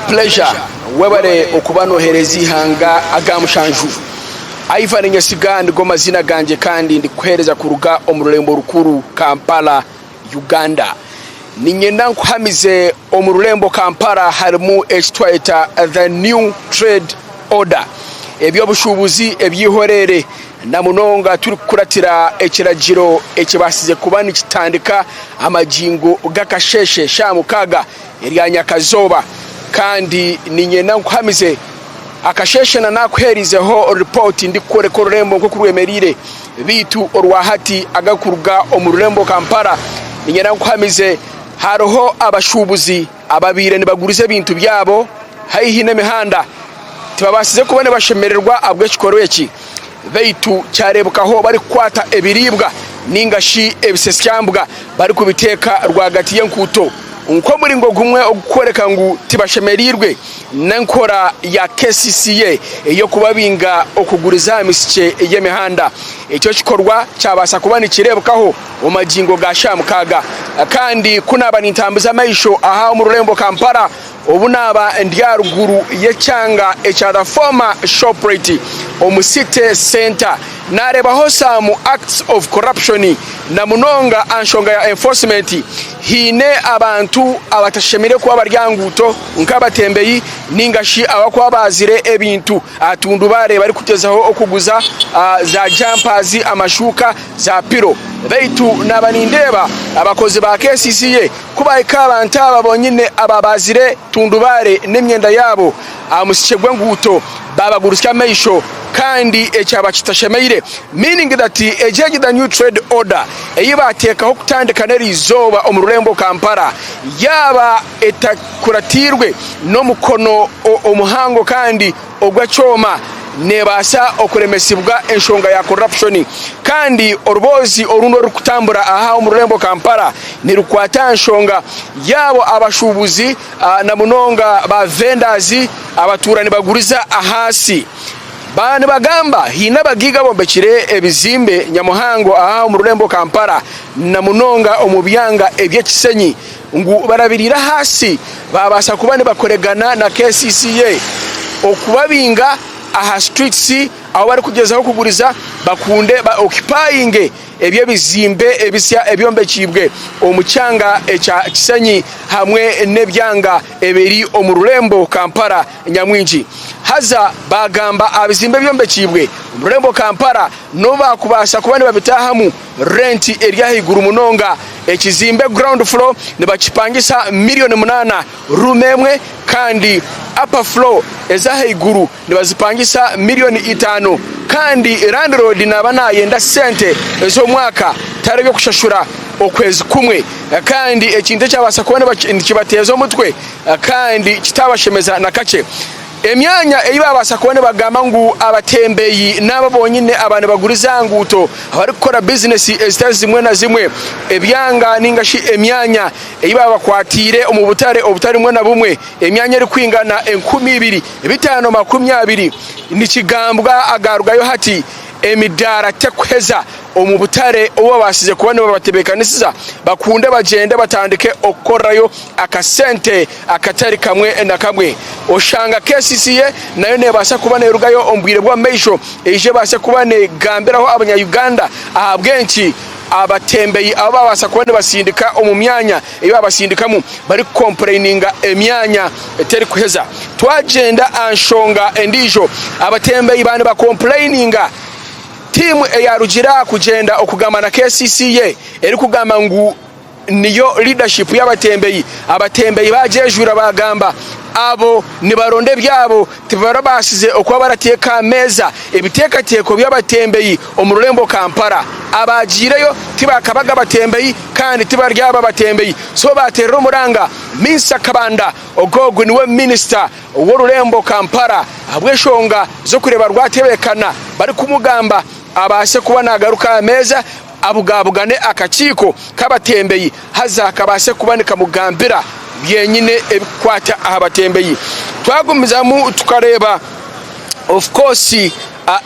Pleasure webare okuba nohereza eihanga aga mushanju. Ivan Nyesiga nigo maziina gangye kandi ndikukuhereza kuruga omu rurembo rukuru Kampala, Uganda. Niinyenda nkuhamize omu rurembo Kampala harimu eki twayeta The New Trade Order, eby'obushuubuzi eby'eihoreere na munonga turikukuratira ekiragiro ekibaasize kuba nikitandika amagingo g'akasheeshe shaaha mukaaga erya nyakazooba kandi niinyenda nkuhamize akasheeshe na naakuheereizeho ripooti ndikukworeka orurembo nk'oku rwemereire beitu orwahati agarikuruga omu rurembo Kampala niinyenda nkuhamize hariho abashuubuzi ababaire nibaguriza ebintu byabo haihi n'emihanda tibabaasize kuba nibashemererwa ahabw'ekikorwa eki beitu kyareebekaho barikukwata ebiriibwa ninga shi ebisesyambwa barikubiteeka rwagati y'enkuuto nk'omuringo gumwe ogurikworeka ngu tibashemereirwe n'enkora ya KCCA ey'okubabinga okuguriza aha misikye y'emihanda. Ekyo kikorwa kyabaasa kuba nikireebekaho omu magingo ga shaaha mukaaga. Kandi ku naaba nintambuza amaisho aha omu rurembo Kampala, obu naaba ndi aha ruguru y'ekyanga ekya The Former Shoprite omu City Centre, naareebaho some acts of corruption na munonga aha nshonga ya enforcement. Haine abantu abatashemereire kuba bari aha nguuto nk'abatembeyi ninga shi abarikuba baazire ebintu aha tundubaare barikugyezaho okuguza za jumpers, amashuuka, za pilo. Beitu naaba nindeeba abakozi ba KCCA ku bahika aha bantu aba bonyine ababaazire tundubaare n'emyenda yaabo aha musikye gw'enguuto babagurutsya amaisho kandi ekyaba kitashemeire meaning that egi egi the new trade order ei baateekaho kutandika n'eriizooba omu rurembo Kampala yaaba etakuratiirwe n'omukono omuhango kandi ogw'ekyoma neebaasa okuremesibwa enshonga ya corruption kandi oruboozi orundi orurikutambura aha omu rurembo Kampala nirukwata aha nshonga yaabo abashuubuzi na munonga ba vendors abatuura nibaguriza ahansi. Nibagamba haine abagaiga abombekire ebizimbe nyamuhango aha omu rurembo Kampala na munonga omu byanga eby'ekisenyi ngu barabiriire ahansi babaasa kuba nibakoregana na KCCA okubabinga aha streets ahu barikugyezaho kuguriza bakunde ba occupyinge eby'ebizimbe ebisya ebyombekiibwe omu kyanga ekya Kisenyi hamwe n'ebyanga ebiri omu rurembo Kampala nyamwingi. Haza baagamba aha bizimbe ebyombekiibwe omu rurembo Kampala n'obu baakubaasa kuba nibabitaahamu renti eri ahaiguru munonga. Ekizimbe ground floor nibakipangisa miriyoni munaana ruumu emwe kandi upper floor ez'ahaiguru nibazipangisa miriyoni itaano kandi landlord naaba naayenda sente ez'omwaka tari eby'okushashura okwezi kumwe kandi ekintu ekyabaasa kuba nikibateeza omutwe kandi kitaabashemeza na kakye. Emyanya ei baabaasa kuba nibagamba ngu abatembeyi n'abo bonyine aba nibaguriza aha nguuto abarikukora bizinesi ezitari zimwe na zimwe, ebyanga ninga shi emyanya ei baabakwatiire omu butare obutari bumwe na bumwe, emyanya erikwingana 2520 nikigambwa agarugayo hati emidaara tekuheza omu butare obu babaasize kuba nibabatebeekanisiza bakunde bagyende batandike okukorerayo akasente akatari kamwe na kamwe. Oshanga KCCA nayo neebaasa kuba neerugayo omu bwire bw'omu maisho eije ebaase kuba neegambiraho abanya-Uganda ahabw'enki abatembeyi abu babaasa kuba nibatsindika omu myanya ei babatsindikamu barikukompureyininga emyanya eterikuheza. Twagyenda aha nshonga endiijo, abatembeyi baaba nibakompureyininga tiimu eyarugire aha kugyenda okugamba na KCCA erikugamba ngu niyo leadership y'abatembeyi, abatembeyi baagyejwira baagamba abo nibaronda ebyabo tibarabaasize okuba barateeka aha meeza ebiteekateeko by'abatembeyi omu rurembo Kampala. Abaagiireyo tibakabaga batembeyi kandi tibaryaba batembeyi so baateerera omuranga Minsa Kabanda Ogwo niwe minisita w'orurembo Kampala ahabw'enshonga z'okureeba rwatebeekana barikumugamba abaase kuba nagaruka aha meeza abugabugane akakiiko k'abatembeyi haza kabaase kuba nikamugambira byenyine ebikukwata aha batembeyi. Twagumizamu tukareeba of course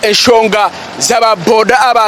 enshonga z'aba boda aba.